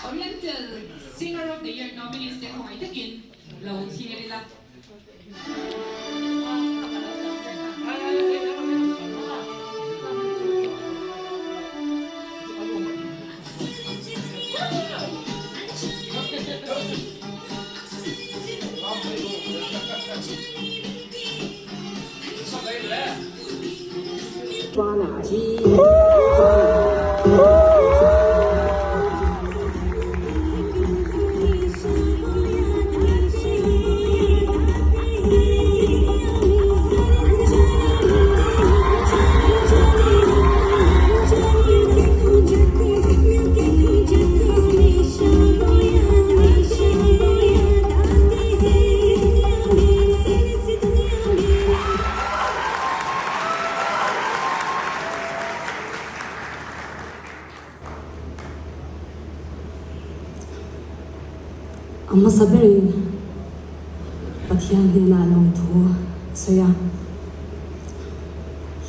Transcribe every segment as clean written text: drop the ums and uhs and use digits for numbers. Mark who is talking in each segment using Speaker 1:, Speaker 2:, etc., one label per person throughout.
Speaker 1: Oriental Singer of the Year nominees te khawngaih takin lo thlir ila.
Speaker 2: A hmasa berin Pathian hnenah lawmthu a sawi a.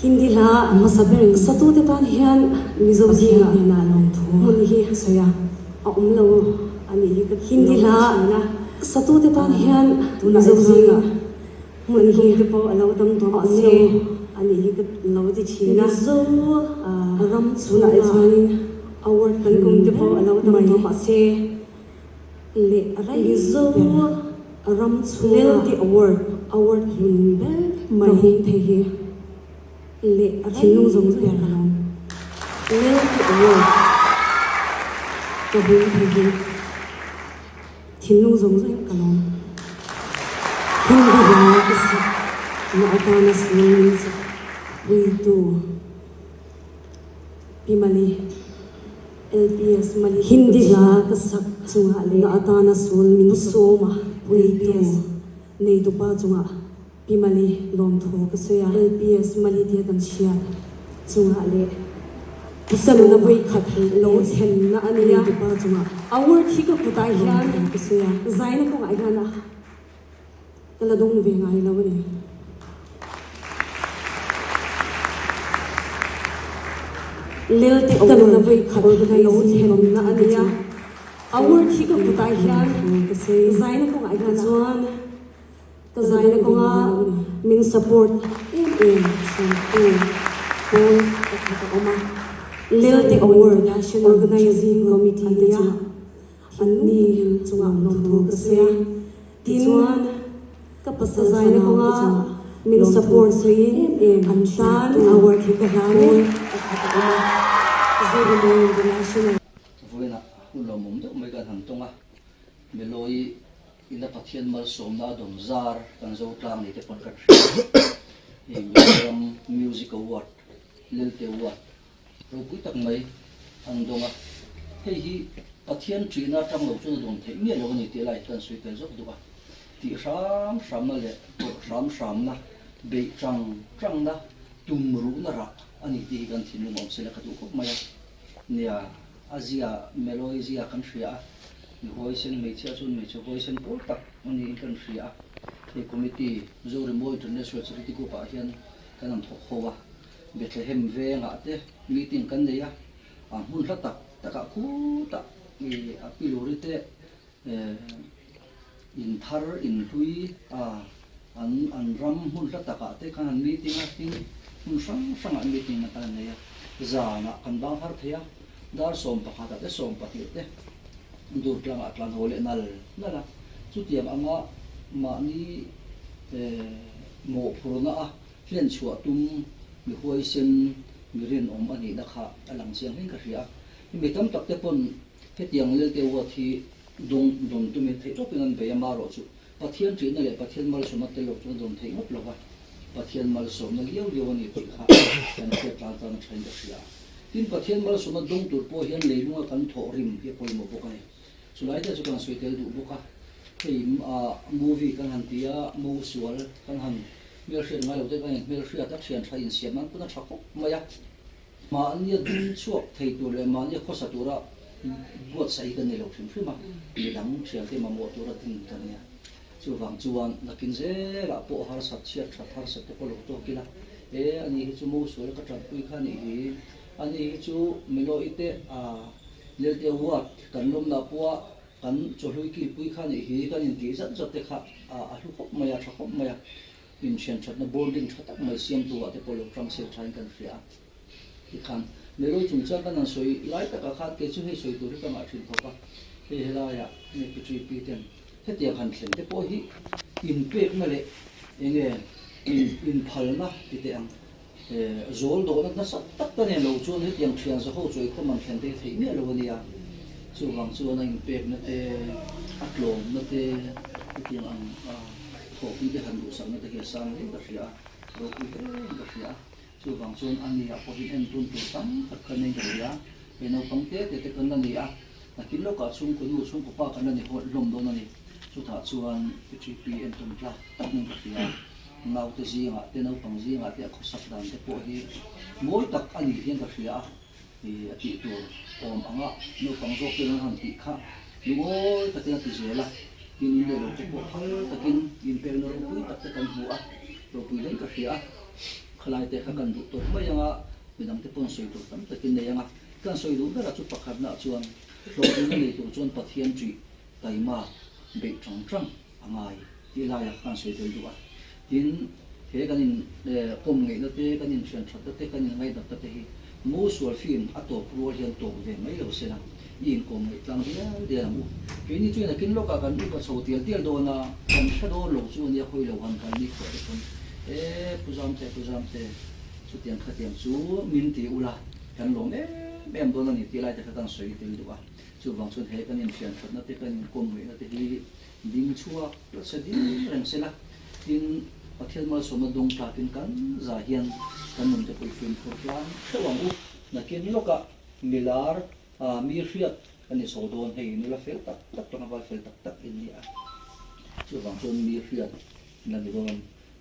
Speaker 2: Hindi hla a hmasa berin satute tan hian Mizo zingah hnenah lawmthu hmun hi a sawi a, a awm lo a nih hi ka Hindi hla satute tan hian Mizo zingah hmun hi te pawh a lo dang tawh a awm lo a nih hi ka lo ti thin a. Mizo ram chhunah chuanin award kan kum te pawh a lo dang tawh mahse leh raih Mizo ram chhunga Lelte award award hmun ber mai ka hum thei hi leh thinlung zawng zawng ka lawm Lelte award ka hum thei hi thinlung zawng zawng ka lawm Hindi hla ka sak na atana sul min sak puitu. Pi Mali, LPS Mali Hindi hla ka sak chungah leh na atana sul min sawm a, LPS neitupa chungah Pi Mali lawmthu ka sawi a, LPS Mali tia kan hriat chungah leh Pusaluna vawi khat lo thlenna a nia, neitupa chungah award hi ka kutah hian ka sawi a, zaina kawngah hian a ka la dawng ve ngai lo a ni. Lelte ka nuna vawi khat lo thlenna a nia. Award hi ka kutah hian zaina kawngah hian chuan ka zaina kawnga min support em em thintu pawl pakhat a awm a. Lelte Award Organizing Committee te chu An ni chungah lawmthu ka sawi a, tichuan ka pasal zaina kawnga min support sawiin an tan award hi ka hlan e. Zorimawi International.
Speaker 3: Vawiinah hun lawmawm deuh mai kan han tawng a, Melawi ina Pathian malsawmna a dawm zar kan zo tlang ni te pawn kan hria a, hei Mizoram Music Award, Lelte Award, Ropui tak mai an dawng a, hei hi Pathian ṭihna aṭang lo chuan a dawn theih miah lo a ni tih lai kan sawi tel zawk duh a. Tih hram hramna leh tawrh hram hramna, beih ṭang ṭangna, tum ruhna rah a ni tih hi kan thinlung awm sela ka duh khawp mai a. Nia, a zia, Meloy zia kan hria a, mi huaisen hmeichhia chuan hmeichhe huaisen pawl tak a niin kan hria a. Hei committee, Zorimawi International Charity Group ah hian kan han thawk ho a. Bethlehem vengah te meeting kan nei a, a hmun hla tak takah khutah ih a piluri te eh in thar in hlui a an an ram hmun hla takah te khan an meeting a tin hmun hrang hrangah meeting kan nei a, zanah kan bang har thei a, dar 11 ah te 12 te dur tlangah tlan haw leh nal nal a, chutiang anga mahni eh mawhphurna a. Hlen chhuah tum mi huaisen, mi rinawm a nihna kha a lang chiang hlein ka hria a. Mi tam tak te pawn hetiang Lelte Award hi dawng dawn tumin theih tawpin an bei a, marawh chu Pathian ṭihna leh Pathian malsawmna tel lo chuan a dawn theih ngawt lo va, Pathian malsawmna liau liau a ni tih kha kan hriat tlang tan a ṭhain ka hria a. Tin, Pathian malsawmna dawng tur pawh hian leilunga kan thawh rim hi a pawimawh bawk a ni. Chulai te chu kan sawi tel duh bawk a, hei movie kan han ti a, mo sual kan han hmelhriat ngai lo te kan inhmelhriat a, thian tha insiam nan pawn a tha khawp mai a. Mahnia dum chhuak thei tur leh mahnia khawsa tura buatsaih hi kan nei lo hrim hrim a, midang thiante mamawh tura din kan nia. Chuvang chuan nakin zelah pawh harsat chhiat that harsat te pawh lo tawk ila, e ani hi chu mo sual ka tanpui kha anih hi, ani hi chu Melo-i te a. Lelte Award kan lawmna pawha kan chawhlui kilpui kha nih hi kan intih zat zat te kha a hlu khawp mai a, a tha khawp mai a. Inthian thatna bonding tha tak mai siamtu ah te pawh lo tang sel thain kan hria a. Tikhan Meloi chungchang kan han sawi lai takah khan kei chu hei sawi tur hi ka ngah thin khawp a, hei helaiah nge Pi Ṭi Pi ten hetiang han thlen te pawh hi inpekna leh enge inphalna ti teh ang zawl dawhna nasa tak ka nen lo chuan hetiang thian zaho chu eikhawm an thlen te hi theih miah lo a nia. Chuvang chuan a inpekna te, a tlawmna te hetiang ang thawhpui te han duhsakna te hi a sang hle ka hria a, ropui hle ka hria a. Chuvang chuan a nia pawhin entun tur tam tak ka nei ka hria. He naupang te te te kan la ni a, nakin lawkah chhungkaw nu, chhungkaw pa kan la ni hlawm dawn a ni. Chutah chuan PTP entun tlak tak nen ka hria. Naute zingah te, naupang zingah te a khawsak dan te pawh hi mawi tak a ni hian ka hria a, a tih tur awm anga naupang zawk te an han tih kha lungawi takin a ti zel a. Tin in leh lo te pawh phal takin inpekna ropui tak te kan hmu a, ropui hle ka hria a. Khalai te kha kan duh tawp mai anga midang te pawn sawi tur tam takin nei anga kan sawi duh berah chu pakhatnaah chuan hlawhtlinna nei tur chuan Pathian ṭih taima beih ṭang ṭang a ngai tih laiah kha kan sawi tel duh a. Tin, he kan in kawm ngeihna te, kan inhrian ṭhatna te, kan inngaihdakna te hi mo sual film a tawp rual hian tawp ve mai lo sela i inkawm ngeih tlang dial dial ang u. Keini chuan nakin lawkah kan upa chho tial tial dawn a, kan hre dawn lo chu ania khawi lo han kal ni khuah te pawn e Pu Zamte, Pu Zamte, chutiang khatiang chu min ti ula kan lawm em em dawn a ni tih lai te kha kan sawi tel duh a. Chuvang chuan he kan inhrian thatna te, kan inkawm ngeihna te hi ding chhuak se ding reng sela, tin Pathian malsawmna dawng tlakin kan za hian kan nun te pawh i fimkhur tlang theuh ang u. Nakin lawkah milar mi hriat a ni chho dawn hei nula fel tak tak tlangval fel tak tak in ni a, chuvang chuan mi hriat la ni dawn.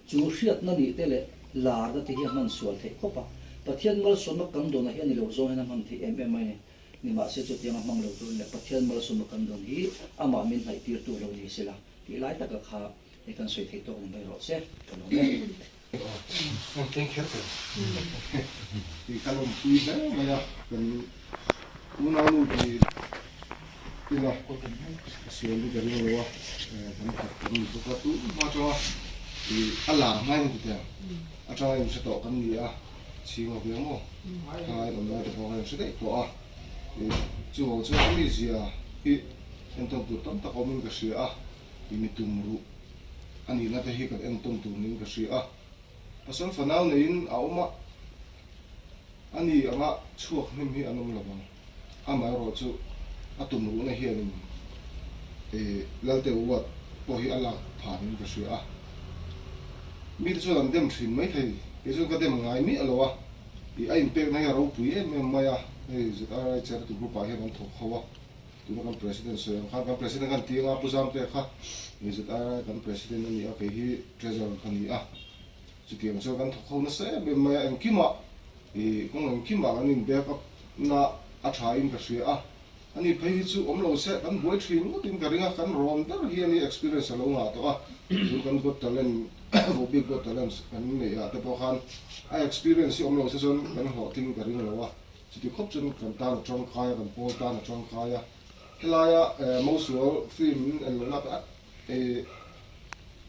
Speaker 3: Chu hriatna nih te leh larna te hi a hman sual theih khawp a, Pathian malsawmna kan dawnah hian ni lo zawng hian a hman theih em em mai a ni. Nimahse chutiang a hmang lo tur leh Pathian malsawmna kan dawn hi amah min hnaih tirtu lo ni sela tih lai taka kha hei kan sawi theih tawk ni mai rawh se ka lawm e.
Speaker 4: Thank you Tih ka lawmpui hle mai a, kan unaunu tih ila a sual hi ka ring lo a, kan khat kan ni bawk a, tun hma atanga ih a lar hma in ti teh ang atanga inhre tawh kan ni a, chhing a viang maw kha in awm lai te pawh kha inhre daih tawh a, ih chuvang chuan a mizia hi entawn tur tam tak awmin ka hria a, ih mi tum ruh. A nihna te hi kan entawn tur niin ka hria a, pasal fanau neiin a awm a, a ni anga chhuak hnim hi an awm lo vang. Amaherawh chu a tum ruhna hianin eh Lalte Award pawh hi a lak phah niin ka hria a. Mite chuan an dem thin maithei, kei chuan ka dem ngai miah lo a, ih a inpekna hi a ropui em em mai a, hei ZRI Charity Group ah hian an thawk ho a. Tuna kan President sawi ang khan kan President kan ti anga Pu Zamte kha ZRI kan President a ni a, kei hi Treasurer ka ni a. Chutiang chuan kan thawk ho nasa em em mai a, engkimah ih kawng engkimah kan in back up na a tha in ka hria a. Ani phei hi chu awm lo se kan buai thin ngawt in ka ring a, kan rawn ber hi ani experience a lo ngah tawh a. Tun kan Got Talent Vohbik Got Talent kan neih ah te pawh khan a experience hi awm lo se chuan kan hlawhtling ka ring lo a. Chuti khawp chuan kan tan a tangkai a, kan pawl tan a tangkai a. Helaia Mosual film in en lohna te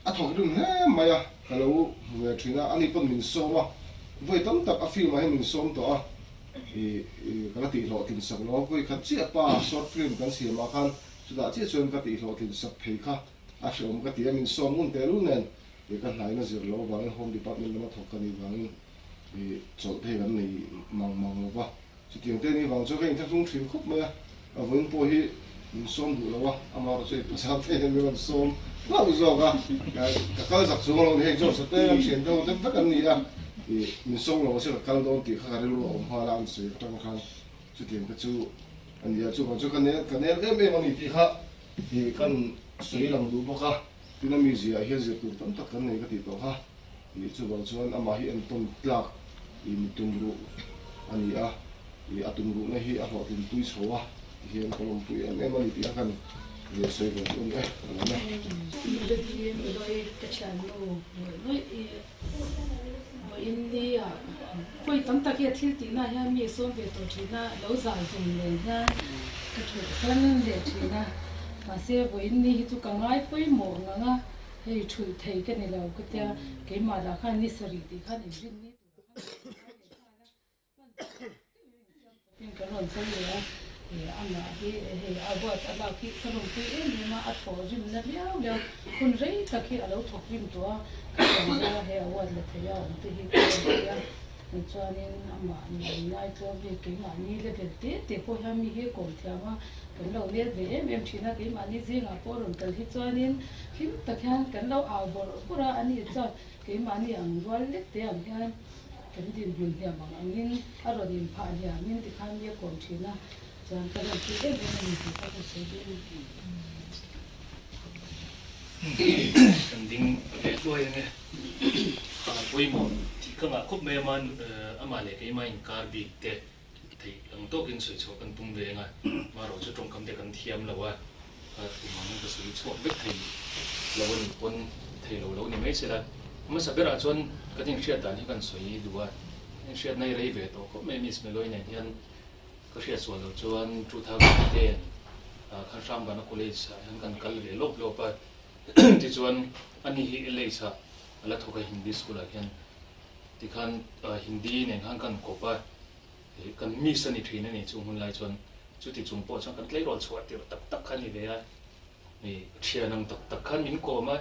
Speaker 4: a thawk rim hle mai a, ka lo hmu ve thin a, ani pawn min sawm a, vawi tam tak a film ah hian min sawm tawh a, ka la tihhlawhtlin sak lo a, vawi khat chiah pa short film kan siam ah khan chutah chiah chuan ka tihhlawhtlin sak thei kha a hreawm ka ti a, min sawm ngun tehlul nen ka hnaina zir loh avangin home department lama thawk ka nih vangin. Ih chawlh phei kan nei mang mang lo va, chutiang te ni vang chuan ka inthlahrung thin khawp mai a, a vawiin pawh hi min sawm duh lo a, amah erawh chu ei pasal te hian min rawn sawm hlauh zawk a, ka kal zak chung alawm heng George-a te kan thian te ho te vek an ni a, ih min sawm lo se ka kal dawn tih kha ka rilru a awm nghal a an sawi atang khan chutiang te chu a ni a, chuvang chuan ka nel ka nel em em a ni tih kha ih kan sawi lang duh bawk a, tin a mizia ah hian zir tur tam tak kan nei ka tih tawh kha. Ih chuvang chuan amah hi entawn tlak ih mi tum ruh a ni a, ih a tum ruhna hi a hlawhtlin pui chho a ti hian ka lawmpui em em a ni tih a kan ih sawi ve duh a ni e, ka lawm e.
Speaker 5: Lawii ka thiannu ngawih ngawih i. Vawiin pawi tam tak hi a thil tihna ah hian mi a sawm ve tawh thin a, lo zai tum nen hian ka thulh san leh thin a, mahse vawiin ni hi chu ka ngai pawimawh ngang a, hei thulh thei ka ni lo ka tia, keimah lah khan ni sarih tih khan inrinni tur khan ka ngai leh nghal a. Tin kan rawn sawi leh a, amah hi hei a buat a lak hi ka rawn pui em em a, a thawh rimna liau liau hun rei tak hi a lo thawk rim tawh a, ka chuan a hei a buat la thei a awm te hi ka rawn pui a, chuanin amah min ngaitlawm hi keimahni level te te pawh hian mi hi a kawm thiam a, kan lo nel ve em em thin a, keimahni zingah pawh a rawn kal hi chuanin hlim tak hian kan lo au bawrh bawrh a, ani chuan keimahni ang rual lek te ang hian. Kan dinhmun hniam ang angin a rawn inphah hniamin tikhan mi a kawm thin a, chuan ka rawn tih em em a ni tih kha ka sawi duh a ni.
Speaker 6: Kan ding ve hluai ange. A pawimawh tih ka ngah khawp mai a, amah leh keimah inkar bik te theih ang tawkin sawi chhuah kan tum ve ang a, marawh chu tawngkam te kan thiam lo a, ka tum ang ka sawi chhuak vek thei lo a nih pawn thei lo lo ni mai se la. Hmasa berah chuan kan inhriat dan hi kan sawi duh a, inhriatna hi rei ve tawh khawp mai Miss Meloy nen hian ka hriat sual loh chuan 2010 ah khan Hrambana College ah hian kan kal ve lawp lawp a, tichuan ani hi LH ah a la thawk a Hindi school ah hian. Tikhan Hindi nen khan kan kawp a, kan miss a ni thin a ni chung hun lai chuan chuti chung pawh chuan kan tleirawl chhuah tirh tak tak kha a ni ve a, thian ang tak tak khan min kawm a,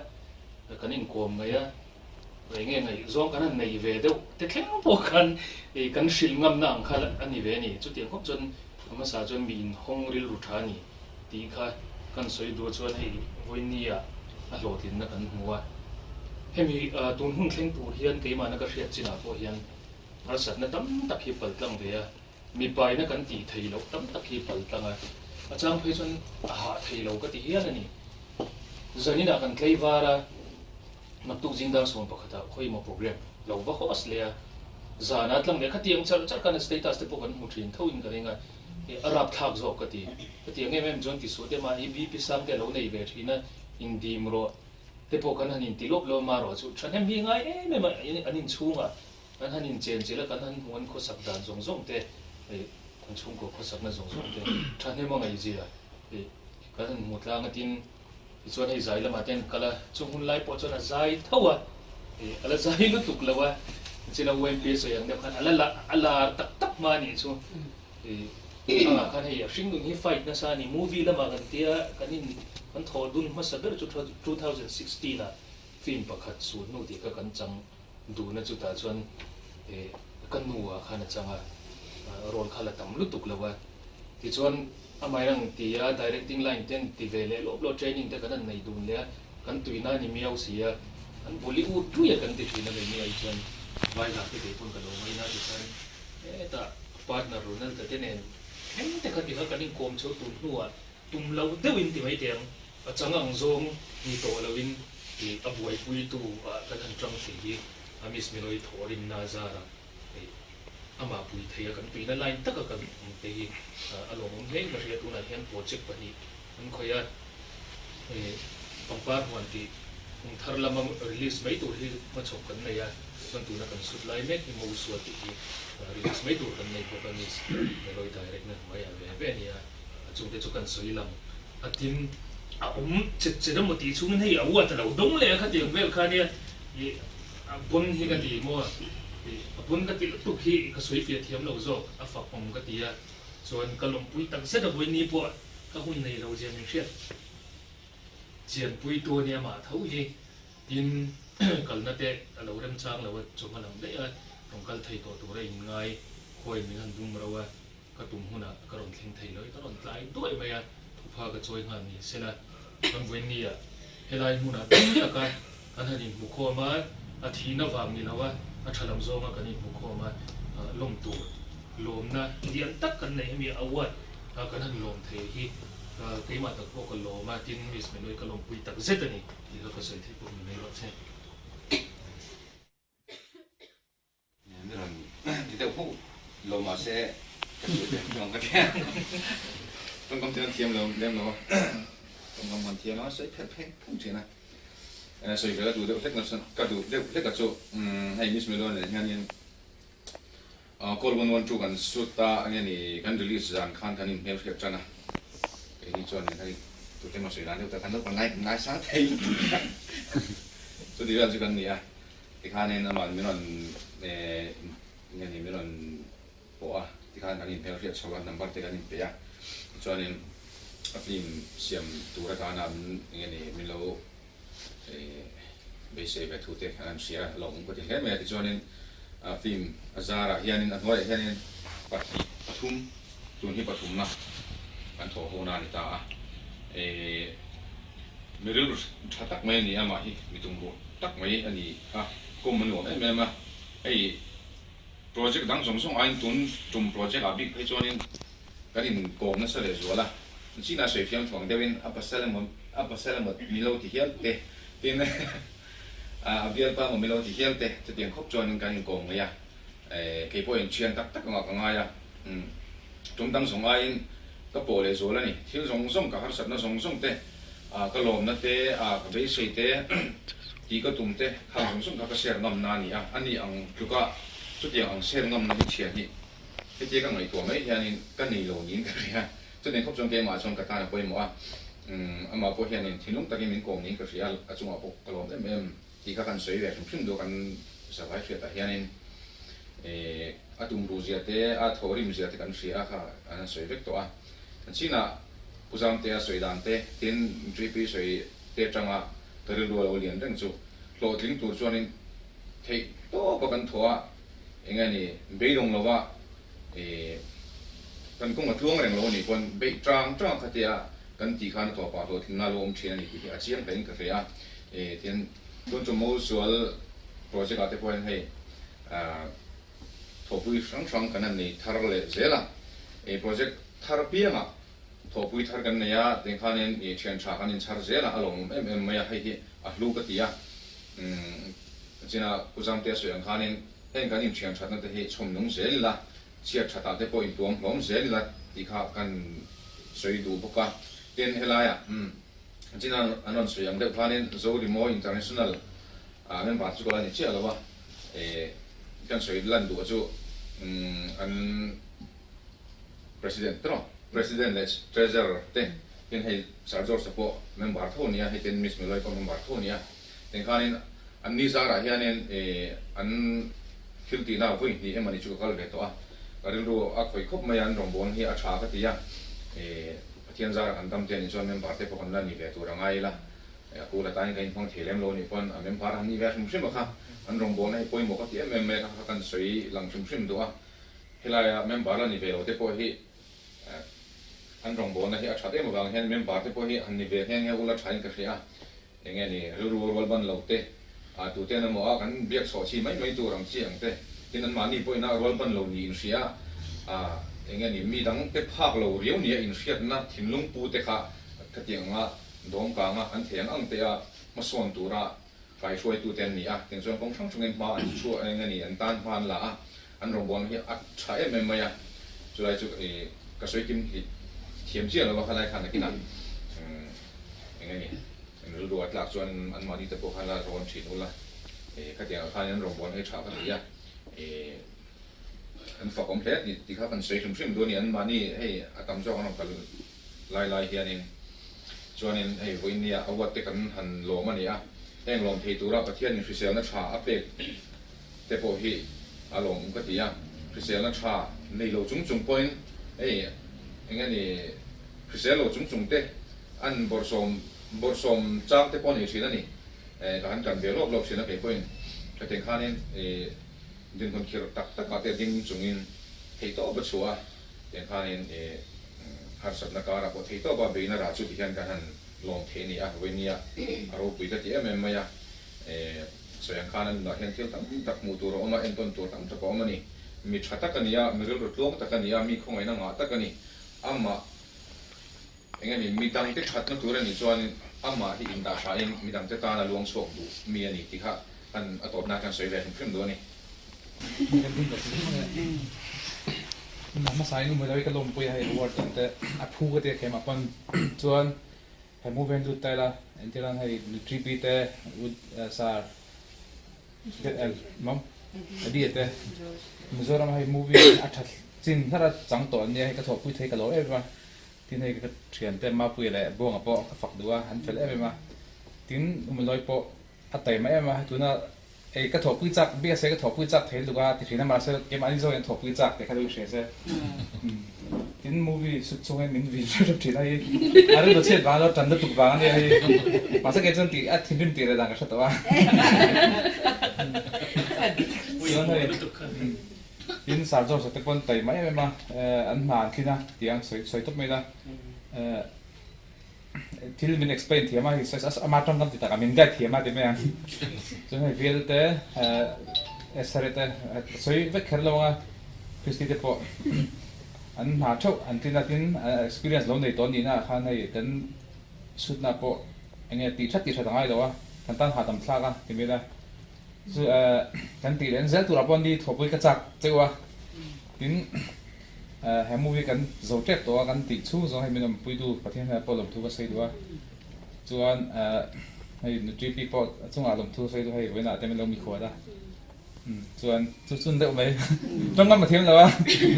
Speaker 6: kan inkawm ngaih a, eng nge ngaihzawng kan han nei ve deuh te thleng pawh khan kan hrilh ngamna ang kha a ni ve a ni. Chutiang khawp chuan a hmasa chuan mi inhawng rilru tha a ni tih kha kan sawi duh chuan hei vawinia a hlawhtlinna kan hmu a. Hemi tun hun thleng tur hian keimahna ka hriat chinah pawh hian harsatna tam tak hi pal tlang ve a, mipaina kan tih thei loh tam tak hi pal tlang a, a chang phei chuan a hah thei lo ka ti hial a ni. Zaninah kan tlei var a, naktuk zingdar 11 ah khawimaw program lo va host leh a, zanah tlang leh khatiang char char khan a status te pawh kan hmu thin tho in ka ring a, a rapthlak zawk ka ti. Hetiang em em chuan tisuah te mahni BP sang te a lo nei ve thin a, indim rawh te pawh kan han inti lawp lawm a rawh chu thahnem hi ngai em em a, an inchhungah kan han inchen chilh a, kan han hmuh an khawsak dan zawng zawng te, an chhungkaw khawsakna zawng zawng te thahnem a ngaihzia kan han hmu tlang a tin tichuan hei zai lamah te an kal a, chung hun lai pawh chuan a zai tho a, a la zai lutuk lo a, chila UMP sawi ang deuh khan a la a lar tak tak hma a nih chu. Anga khan hei a hringnun hi fight nasa a ni. Movie lamah kan tia kan in kan thawh dun hmasa ber chu 2016 ah film pakhat suh hnu tih kha kan chang dun a chutah chuan ka nu ah khan a chang a role kha la tam lutuk lo a tichuan amah in ang ti a directing line te an ti ve leh lawp lawp training te kan han nei dun leh a kan tuina a ni miau si a an Bollywood tui a kan ti thin a kei ni ai chuan vai lah te kei pawn ka lo ngaina tikhan hetah Partner Ronaldo te nen thleng te kha tikha kan inkawm chho tur hnuah tum loh deuhin ti mai teh ang, a chang ang zawng ni tawh loin ih a buaipuitu ah kan han tang thei hi a Miss Meloy thawhrimna a zarah ih amah pui thei a kan tuina line taka kan awm te hi a lawmawm hle in ka hria tunah hian project pahnih an khawih a ih pangpar huan tih kum thar lama release mai tur hi hmachhawp kan nei a chuan tuna kan sut lai mek hi Mosua tih hi release mai tur kan nei bawk a Miss Meloy direct na hnuai ah ve ve a ni a a chungte chu kan sawi lang a tin a awm chet chet emaw tih chhungin hei a uat a lo dawng leh a khatiang vel kha nia ih a pawn hi ka ti maw ih a pawn ka ti lutuk hi ka sawi fiah thiam lo zawk a fak awm ka ti a chuan ka lawmpui tak zet a vawiin ni pawh ka hun nei lo zia min hriat Chianpuitu a nia mah tho hi tin kalna te a lo remchang lo a, chawhma lam daih a rawn kal thei tawh tur a inngai khuain min han bum ro a, ka tum hunah ka rawn thleng thei lo i ka rawn tlai duai mai a, thupha ka chawi nghal ni sela kan vawinia helai hmunah tam taka kan han inhmu khawm a, a thihna vang ni lo a, a tha lam zawnga kan inhmu khawm a, lawm tur lawmna lian tak kan neih hemi award kan han lawm thei hi keimah tak pawh ka lawm a, tin Miss Menoy ka lawmpui tak zet a ni tih kha ka sawi theih pawh ni mai rawh che.
Speaker 7: Ni rawn ti deuh hmuh lo mahse ka sawi ve ang ka tia. Tawngkam chu an thiam lo lem lo a, tawngkam kan thiam a sawi pherh pheng phung thin a. Sawi ve ka duh deuh hlek na ka duh deuh hlek a chu hei Miss Melo nen hianin Call 112 kan shoot a enge ni kan release zan khan kan inhmel hriat tan a, keini chuan hei tute emaw sawi dan deuh tak kan lo ngai sang thei chuti vel chu kan ni a, tikhanin amah min rawn enge ni min rawn pawh a, tikhan kan inhmel hriat chho a, number te kan inpe a, tichuanin a film siam tur atana min enge ni min lo beisei ve thu te an hria a lawmawm ka ti hle mai a, tichuanin film a zarah hianin a hnuaiah hianin pahnih pathum tun hi pathumna kan thawh ho na a ni ta a, mi rilru tha tak mai a ni a, amah hi mi tumruh tak mai a ni a, kawm a nuam em em a, hei. Project dang zawng zawng aiin tun tum project ah bik phei chuanin kan inkawm nasa leh zual a, China sawi fiam thuang deuhin a pasal emaw a pasal emaw min lo ti hial te tin a bialpa emaw min lo ti hial te chutiang khawp chuanin kan inkawm ngei a, kei pawhin thian tak tak angah ka ngai a, tum dang zawng aiin ka pawh leh zual a ni, thil zawng zawng ka harsatna zawng zawng te ka lawmna te ka beisei te tih ka tum te khang zawng zawng kha ka share ngamna a ni a, a ni ang tluka chutiang ang share ngamna hi thian hi hetia ka ngaihtuah mai hianin ka nei lo niin ka hria, chutiang khawp chuan keimah chuan ka tan a pawimawh a, amah pawh hianin thinlung takin min kawm niin ka hria, a chungah pawh ka lawm em em tih kha kan sawi ve hrim hrim duh a kan zavai hriatah hianin a tumruh zia te a thawhrim zia te kan hria a kha an sawi vek tawh a, chinah Pu Zamtea sawi dan te, tin JP sawi te atanga ka rilru a lo lian reng chu hlawhtling tur chuanin theih tawp a kan thaw a, eng nge ni beidawng lova ih kan kawng a tluang reng lo a nih pawn beih tang tang kha tia kan tih khan a tawpah hlawhtlinna a lo awm thin a ni tih hi a chiang hle in ka hria a, ih tin tun chu Mosual project ah te pawh hian hei ah thawhpui hrang hrang kan han nei thar leh zel a, ih project thar piangah Thawhpui thar kan nei a, teng khanin i thian tha kan inchhar zel a, a lawmawm em em mai a, hei hi a hlu ka ti a. Umm china Pu Zamtea sawi ang khanin heng kan inthian thatna te hi chhawm nung zel ila, chhiat thatah te pawh intuam hlawm zel ila tih kha kan sawi duh bawk a. Tin, helaiah umm china an rawn sawi ang deuh khanin Zorimawi International ah member chu ka la ni chiah lo a, eh kan sawi lan duh chu umm an President tawh, President leh Treasurer te tin hei Sir George te pawh member tho nia, hei tin Miss Meloy pawh member tho nia. Tin khanin an ni zarah hianin ih an thil tihna vawi hnih emawni chu ka kal ve tawh a, ka rilru a khawih khawp mai a, an rawngbâwl hi a tha ka ti a, ih Pathian zarah kan dam te anih chuan member te pawh kan la ni ve tur a ngai ila, a kul atan ka inhmang thei lem lo anih pawn a member han nih ve hrim hrim a kha, an rawngbâwlna hi pawimawh ka ti em em mai a, kha kha kan sawi lang hrim hrim duh a. Helaia member la ni ve lo te pawh hi an rawngbawlna hi a that em avang hian member te pawh hi han ni ve nghe nghe ula thain ka hria a, enge ni rilru rual ban lo te, ah tute an emaw a kan biak chhuah chi mai mai tur ang chi ang te, tin anmahni pawhin a rual ban lo niin hria a, ah enge ni mi dang te phak lo riau nia inhriatna thinlung pu te kha khatiang anga dawm kanga an thei ang ang te a hmasawn tura Kai hruaitute an ni a, tiang chuan kawng hrang hrangin hma an chhuah eng a ni, an tan hma an la a, an rawngbawlna hi a tha em em mai a, chulai chu ka sawi kim hi thiam chiah lo va, khalai khan nakinah eng a ni, an rilru a tlak chuan anmahni te pawh khan la rawn thin ula, khatiang ah khan an rawngbawlna hi tha ka ti a, an fak awm hle a tih kha kan sawi hrim hrim duh a ni, anmahni hei a tam zawk an rawn kal lai lai hianin chuanin hei vawinia award te kan han lawm a ni a, heng lawm thei tura Pathianin hriselna tha a pek te pawh hi a lawmawm ka ti a, hriselna tha nei lo chung chung pawhin hei eng nge ni hrisel lo chung chung te an bawrhsawm bawrhsawm chang te pawh a nei thin a ni, ka han kan ve lawk lawk thin a kei pawhin hetiang khanin ih dinhmun khirh tak takah te ding chungin theihtawp a chhuah a. Tiang khanin i harsatna karah pawh thei tawp a, beina rah chu tihian kan han lawm thei a ni a, vawinia a ropui ka ti em em mai a, sawi ang khan a nunah hian thil tam tak hmuh tur a awm a, entawn tur tam tak a awm a ni. Mi tha tak a ni a, mi rilru tluang tak a ni a, mi khawngaihna ngah tak a ni. Amah eng nge ni, mi dangte thatna tur a nih chuanin amah hi indah thain mi dangte tan a luang chhuak duh mi a ni tih kha kan a tawpna kan sawi ve hrim hrim duh a ni.
Speaker 8: Hmasa in umei lo i ka lawmpui a hei award dang te a phu ka ti a khem ah pawn chuan. He movie hian lut ta ila entir nan hei Nutri Pi te Wood Sar Mom Eddie te Mizoram hei movie a tha chin hlar a chang tawh an nia hei ka thawhpui thei ka lo em em a tin hei ka thiante Mapuia leh Buanga pawh ka fak duh a an fel em em a tin Umalawi pawh a taima em a tuna Ei ka thawhpui chak biak se ka thawhpui chak thei lutuk a ti thin a mahse keimahni zawkin thawhpui chak tih kha chu i hria se. Tin movie shoot chhung hian min vin hrep hrep thin a hei a rilru chhiat vang alo tan lutuk vang ania hei mahse kei chuan tih a thinrim tih leh dan ka hre tawh a. Chuan hei tin Sir George a te pawn taima em em a an hna an thlin a tiang sawi sawi tawp mai ila. Thil min explain thiam a, ama tawng kan ti tak a, min guide thiam a ti mai ang. Chuan hei Vial te, Esare te sawi vek kher lo ang a, Christy te pawh an hna theuh an tlin a, tin experience lo nei tawh nihna ah khan hei kan shoot na pawh eng nge tih that tih that a ngai lo a, kan tan hahdam thlak a ti mai la. Chu kan tih leh zel turah pawh ni thawhpui ka chak cheu a, tin he movie kan zo tep tawh a kan tih chhung zawng hei min awmpui du Pathian hnenah pawh lawmthu ka sawi duh a, chuan hei Nutri pi pawh a chungah lawmthu ka sawi duh hei vawiinah te min lo mikhual a, chuan chu chun deuh mai tawngkam a thiam lo a,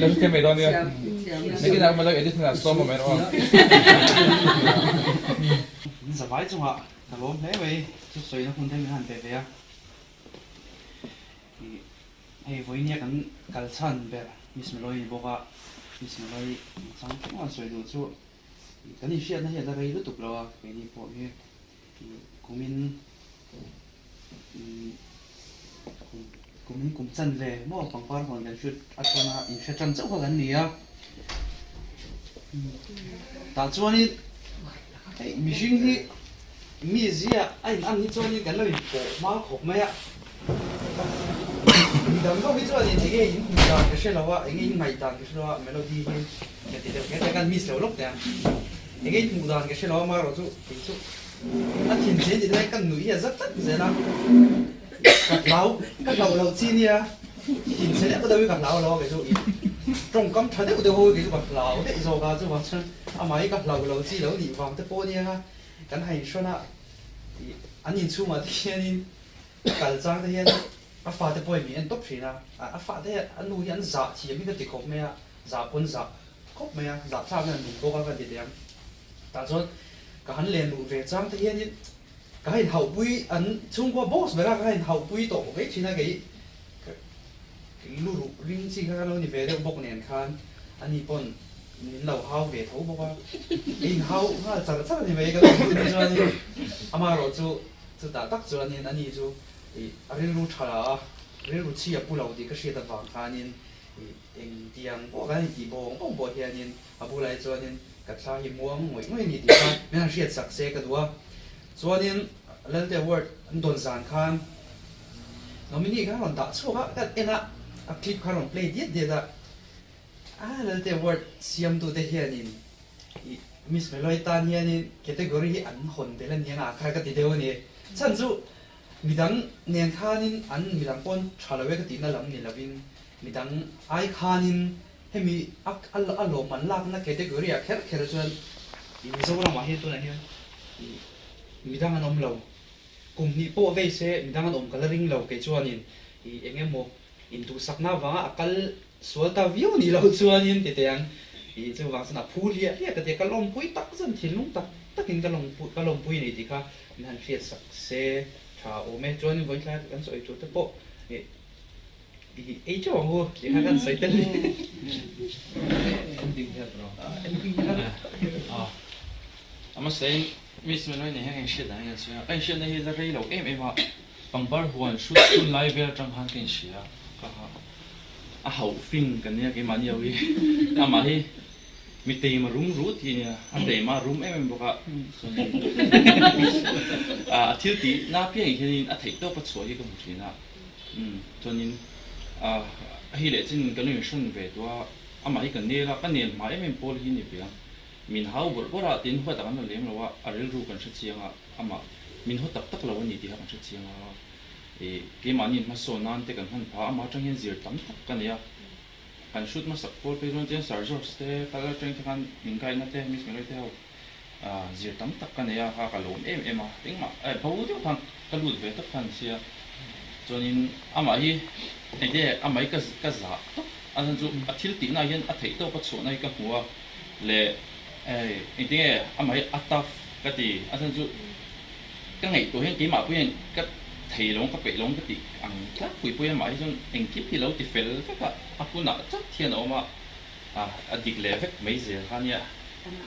Speaker 8: lo hrethiam mai dawn nia, nakinah awm lo edit hunah sawm awm erawh a.
Speaker 9: Zavai chungah ka lawm hle mai chu sawina hun te min han pe ve a. Hei vawinia kan kal chhan ber Miss Malloy ni bawk a, Miss Malloy chang tlem an sawi duh chu kan inhriatna hi a la rei lutuk lo a, keini pawh hi kumin kumin kum chan ve maw pangpar huan kan hriat atana inhre tan chauh kha kan ni a, tah chuanin hei mihring hi Mi zia a in an hi chuanin kan lo in pawh hma khawp mai a, mi dang ho hi chuanin enge in hmuh dan ka hre lo a, enge in ngaih dan ka hre lo a, melody hi ka ti deuh kher kan miss lo lawk teh ang, enge in hmuh dan ka hre lo a marawh chu kei chu a thin che tih lai ka nuih hi a za tlat zel a, ka hlau ka hlauh loh chi nia thin che deuh deuh hi ka hlau lo a kei chu tawngkam tha deuh deuh ho hi kei chu ka hlau daih zawk a chuvang chuan amah hi ka hlauh loh chi lo nih vang te pawh nia. Kan hain hrawn a, ih an inchhungah te hianin kal chang te hian a fate pawhin min en tawp thin a, a fate hian a nu hi an zah thiam hi ka ti khawp mai a, zah pawn zah khawp mai a, zah thlak hian an nung bawk a ka ti teh ang. Tah chuan ka han len luh ve chang te hianin ka hain hauhpui an chhungkua boss ber a, ka hain hauhpui tawh mai thin a kei lu ruh ring chi kha ka lo ni ve deuh bawk nen khan ani pawn Min lo hau ve tho bawk a, ka inhau nghal char char a ni mai ka duh ni chuanin amaherawh chu chutah tak chuanin ani chu ih a rilru tha la a, rilru chhi a pu lo tih ka hriat avang khanin ih engtiang pawh kan intih bawng bawng pawh hianin a bulah hi chuanin ka thla hi muang ngawih ngawih a ni tih kha min han hriat sak se ka duh a. Chuanin Lalte Award an dawn zan khan nominee kha a rawn dah chhuak a, ka en a, a clip kha a rawn play diat diat a. A Lalte Award siamtute hianin ih Miss Meloy tan hianin category hi an hawn tel a ni ang a kha ka ti deuh a ni. Chhan chu midang nen khanin an midang pawn tha lo e ka tihna lam ni lovin midang ai khanin hemi a a lawmman lakna category ah kher kher chuan ih Mizoramah hian tunah hian ih midang an awm lo. Kum hnih pawh vei se midang an awm ka la ring lo kei chuanin ih eng emaw Induhsakna avanga a kal sual ta viau ni loh chuanin ti teh ang ih chuvang chuan a phu hliah hliah ka ti a, ka lawmpui tak zan thinlung tak takin ka lawmpui ka lawmpui a ni tih kha min han hriat sak se tha awm e. Chuanin vawi thlai kan sawi tur te pawh ih ih ei teuh ang u tih kha kan sawi tel ni.
Speaker 10: Ending hian Amahse Miss Melody nen hian ka inhriat dan hi kan sawi a, ka inhriatna hi la rei lo em em a. Pangpar huan hrut hun lai vel atang khan ka inhria ka a hauh fing ka nia keimahni ho hi amah hi mi teima rum rut hi ania a teima rum em em bawk a a thil tih na piangah hianin a theih tawp a chhuah hi ka hmu thin a chuanin hei leh chin kan lo inhrawn ve tawh a amah hi ka nel a ka nel hma em em pawl hi a ni ve a min hau bawrh bawrh a tin huat ah kan lo lem lo a a rilru kan hrechiang a. Amah min haw tak tak lo a ni tih kha kan hre chiang a, ih keimahni hmasawn nan te kan hman phah a, amah atang hian zir tam tak ka nei a, kan hrut hmasak pawl phei chuan chian Sir George te kal atang te khan min guide na te Miss Mary te ho Zir tam tak ka nei a, kha ka lawm em em a, engmah bo deuh khan ka lut ve tawp khan sia. Chuanin amah hi enge amah hi ka ka zah tawp a chhan chu a thil tihna ah hian a theih tawp a chhuahna hi ka hmu a leh engtinge amah hi a tough ka ti a chhan chu ka ngaihtuah hian keimah pawh hian ka thei lo ang ka peih lo ang ka tih ang tlangpui pawh hian amah hi chuan engkim hi lo ti fel vek a a hunah chat hian a awm a. A dik leh vek mai zel kha nia.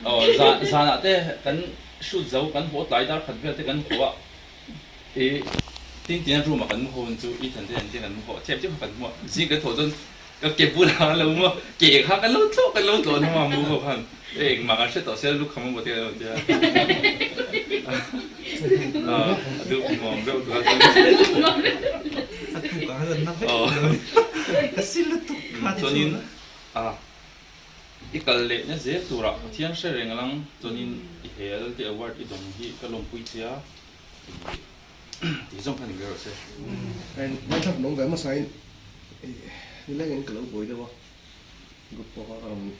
Speaker 10: Aw zan zanah te kan shoot zo kan haw tlai dar khat vel te kan haw a i tin tina room ah kan mu ho ang chu Ethan te nen te kan mu ho a chep chep kha kan mu a zing kan thawh chuan ka ke bulah an lo mu a ke kha kan lo tlawh kan lo tlawh hnung a mu ho khan e engmah kan hre tawh sia lukham a maw te kan lo ti a a duh nuam deuh tur a chuan
Speaker 9: A tuk ah khan na vek ka si lutuk kha ti
Speaker 10: chuan. A, i kal lehna zel turah Pathian hre reng lang chuanin i hel te award i dawng hi ka lawmpui che a, tih zawng khan inbe rawh se.
Speaker 4: Ngaithla nung ve hmasain nilengin ka lo buai deuh a, group pawh kha ka rawn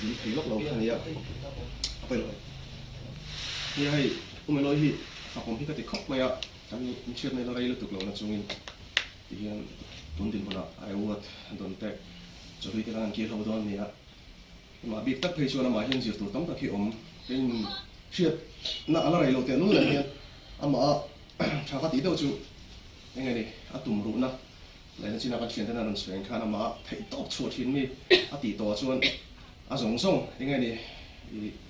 Speaker 4: dil thei lawk lo kha nia, a pawi lo e. Nia hei U Melawi hi fakawm hi ka ti khawp mai a, kan inchhiatna ila rei lutuk lo nachungin. Ti hian tun dinhmunah a award dawn pek chawhlui te khan an kir ho dawn a ni a. Amah bik tak phei chuan amah hian zir tur tam tak hi awm. Keiin hriatna a la rei lo teh lul leh hian amah a tha ka tih deuh chu eng nge ni a tum ruhna leh nachina kan thian ten a rawn sawi ang khan amah a theih tawp chhuah thin mi a tih tawh ah chuan a zawng zawng eng nge ni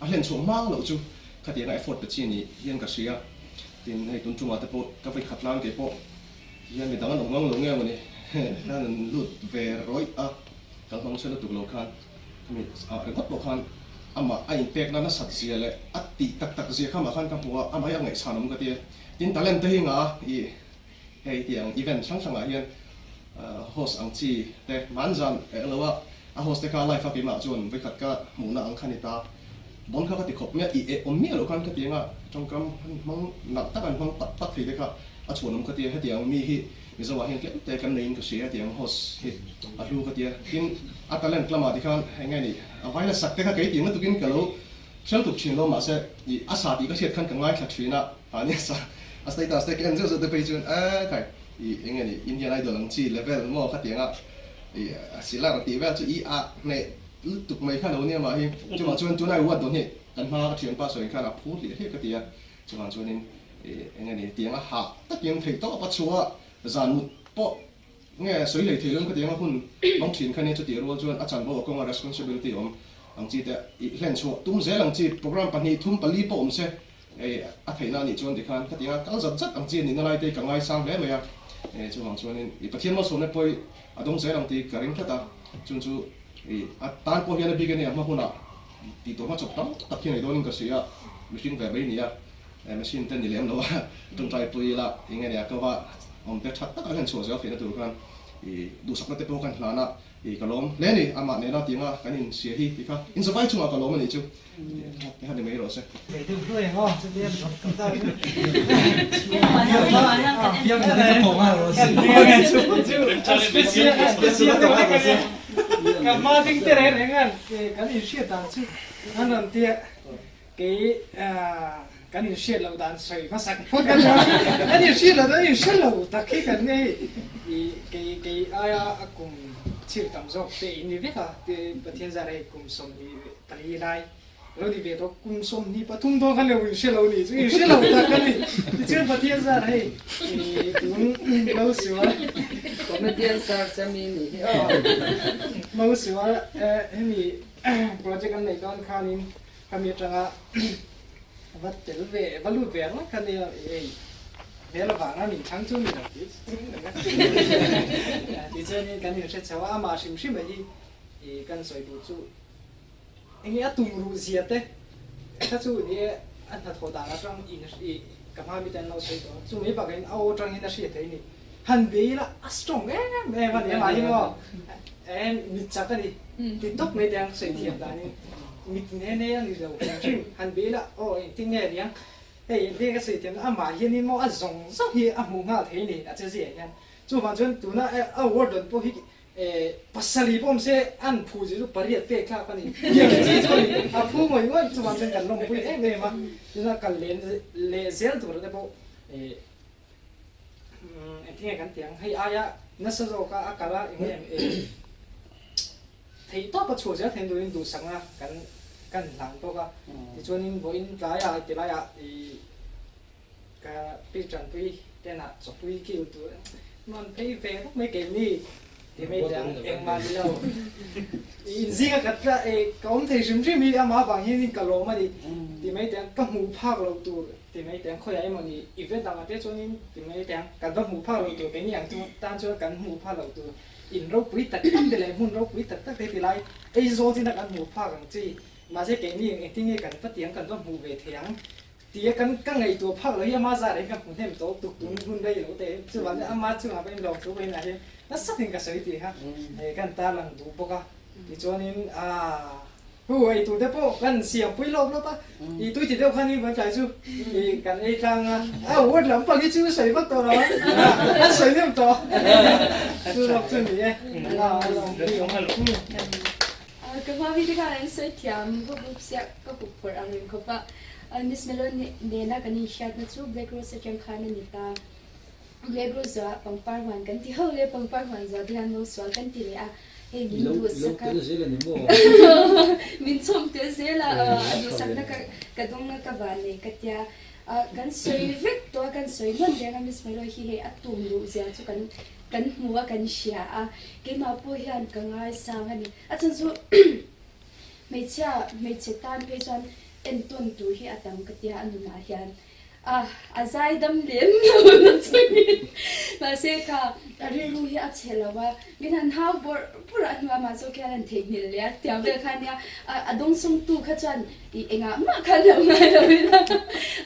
Speaker 4: a hlen chhuah hma loh chu khatianga effort pe chi ni hian ka hria. Tin hei tun tumah te pawh ka vei khat lan kei pawh Hian midang an awm ngang lo nge mawni khan an lut ve rawih a, kal hmang chhe lutuk lo khan khami ah ringawt pawh khan amah a inpekna nasat zia leh a tih tak tak zia kha mah khan ka hmu a, amah hi a ngaihchhan awm ka ti a. Tin talent te hi nga i hei tiang event hrang hrangah hian host ang chi te hmanzan eng lo a, a host te kha live a keimah chuan vawikhat ka hmuhna ang kha ni ta. Bon kha ka ti khawp mai a, i eh awm miah loh khan ka ti anga tawngkam han hmang nalh tak an hmang tak tak thei te kha a chhuan awm ka ti a, hetiang mi hi Mizoah hian tlem te kan neiin ka hria hetiang host hi a hlu ka ti a, tin a talent lamah ti khan eng nge ni a vaila sak te kha kei tih lutukin ka lo hrial tuk thin lo mahse i a sa tih ka hriat khan ka ngaithla thin a, mahni a sa a status te ka en zeuh zeuh te phei chuan e khai i eng nge ni Indian Idol ang chi level maw kha tianga i a silar tih vel chu i a hneh Lutuk mai kha lo nia mah hi. Chuvang chuan tunai award dawn hi kan hma ka thianpa sawi khan a phur hliah hliah ka ti a. Chuvang chuanin eng nge ni tiang a hah takin theih tawp a chhuah a zan mut pawh nge sawi hlei thei lo in ka tiang a hun hmang thin kha nia chutih rual chuan a chanvo a kawnga responsibility awm ang chi te i hlen chhuah tum zel ang chi program pahnih thum pali pawh awm se a theihna a nih chuan tikhan ka tiang a kal zat zat ang chi a nihna lai te hi ka ngaisang hle mai a. Chuvang chuanin i Pathian malsawmna pawh a dawng zel ang tih ka ring tlat a chung chu I a tan pawh hian a bik a nia hma hunah tih tur hmachawp tam tak hi nei dawnin ka hria a, mihring ve mai nia machine te ni lem lo a tawngtai pui ila eng nge nia ka va awm te that takah hian chhuah zel theihna tur khan i duhsakna te pawh kan hlan a, i ka lawm hle a ni amah nena tianga kan inhria hi ti kha inzavai chungah ka lawm a nih chu ti kha ni mai rawh se.
Speaker 11: Ka hma ding te reng reng an kan inhriat dan chu an rawn tia kei kan inhriat loh dan sawi hmasak phawt kan ni a, kan inhriat loh dan inhre lo tak hi kan ni hei i kei kei aia a kum chhir tam zawk te in ni vek a Pathian zar hei kum 24 lai Lo ni ve tawh kum 23 dawn khan lo inhre lo ni chu inhre lo tak a ni. Tichuan Pathian zar hei tun lo sual
Speaker 12: Comedian sir Sammy ni hi aw.
Speaker 11: Lo sual hemi project an neih dawn khanin khami atanga va tel ve va lut ve ang kha nia hei hmel avanga min chhang chu ni lo tih tichuanin kan inhre chho a amah hrim hrim a hi kan sawi duh chu Enge a tum ruh zia te kha chu ni e a hnathawh dan atang in i ka hma mi te an lo sawi tawh a, chu mai bakah in a aw atang hian a hriat theih a ni. Han be ila a strong em em a ni amah hi maw em mit chak a ni ti tawp mai te ang sawi thiam dan in mit ne ne a ni lo hrim hrim han be ila aw engtin nge niang hei engtin nge ka sawi thiam amah hian in maw a zawng zawng hi a hmuh nghal thei a ni a che ziah hian chuvang chuan tuna a award dawn pawh hi. Pasarih pawh awm se an phu zir chu pariat pek thlak a ni. Tiang chi chu a ni. A phu ngawih ngawih chuvang chuan kan lawmpui em em a. Tuna kal leh leh zel tur te pawh engtin nge kan ti ang hei aia nasa zawka a kal a eng em theih tawp a chhuah zel theih turin duhsakna kan kan hlan bawk a. Tichuanin vawiin tlaiah tilaiah ih Ka pi tanpui tenah chawpui kil tur man phei ve bawk mai keini ti mai te ang engmah ni lo. Inzing a ka tla e ka awm thei hrim hrim hi amah avang hianin ka lawm a ni ti mai te ang ka hmuh phak loh tur ti mai te ang khawiah emawni event angah te chuanin ti mai te ang kan va hmuh phak loh tur keini ang chu tan chuan kan hmuh phak loh tur in ropui tak tak te leh hmun ropui tak tak te ti lai Aizawl china kan hmuh phak ang chi mahse keini engtin nge kan va ti ang kan va hmuh ve thei ang Tia kan ka ngaihtuah phak lo hi ama zar in ka hmu hnem tawh tuk tun hun rei lo te chuvang chuan ama chungah pawhin lawmthu pawhin ah hian nasa takin ka sawi tih kha kan tarlang duh bawk a tichuanin aah hu ei tur te pawh kan siam pui lawp lawp a i tui ti deuh khan in tlai chu i kan ei tlang a a word lampang hi chu sawi vak tawh lo a an sawi hnem tawh chu lawk chu ni e a lawmpui awm.
Speaker 13: Ka hma mi te khan an sawi thiam bawk bawk sia ka hup phawrh ang reng khawp a. Miss Melon nena kan inhriatna chu Black Rose atang khan a ni ta. Black Rose ah pangpar huan kan ti ho le, pangpar huan zuah te hian Mosual kan ti leh a, hei min duhsak a, min chhawm tel zel a, a duhsakna ka dawng a ka van nei ka tia. Kan sawi vek tawh a, kan sawi nawn reng a Miss Melon hi hei a tum luh zia chu kan kan hmu a kan hria a, keimah pawh hian ka ngaisang a ni. A chhan chu hmeichhia hmeichhe tan phei chuan entawn tur hi a tam ka tia a nunah hian a a zaidam lem lo na chungin mahse kha a rilru hi a chhe lo a, min han hau bawrh bawrh a hnuah mah zawk hian an theihnghilh leh a tiang vel kha nia a a dawngsawngtu kha chuan ih engah mah khan lo ngai lo ila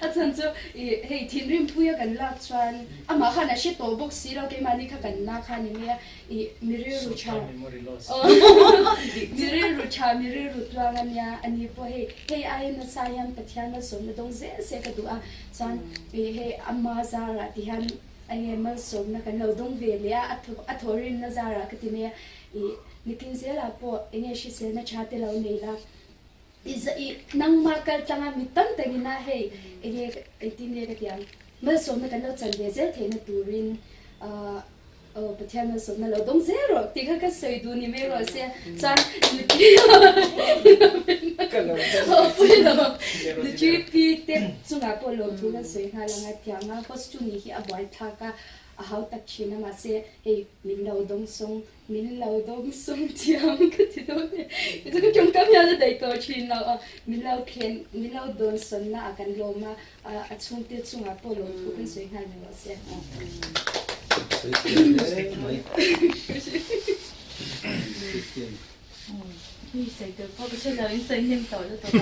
Speaker 13: a chhan chu ih hei thinrim phuia kan lak chuan amah khan a hre tawh bawk si lo keimahni kha kan na kha ni mai a ih mi rilru tha mi rilru tha mi rilru tluang a nia ani pawh hei hei aia nasa hian Pathian malsawmna dawng zel se ka duh a chuan ih hei ama zarah ti hian enge malsawmna kan lo dawng ve leh a a thawhrimna zarah ka ti mai a ih nikin zelah pawh enge hriselna tha te lo nei la I nangmah kal tlanga mi tam takin a hei enge engtin nge ka ti ang malsawmna kan lo chan ve zel theihna turin aw Pathian malsawmna lo dawng zel rawh tih kha ka sawi duh ni mai rawh se chuan nutri pi te chungah pawh lawmthu kan sawi nghal ang a tiang a host tu nih hi a buaithlak a a hau tak thin a mahse hei min lo dawng sawng Min lo dawng sawm thiam ka ti dawn e. Chu ka tawngkam hian a daih tawh thin lo a. Min lo thlen, min lo dawn sawnna ah kan lawm a, a chhungte chungah pawh lawmthu kan sawi nghal ni rawh se.
Speaker 14: Mi sawi tur pawh ka hre lo, in sawi hnem tawh lutuk a.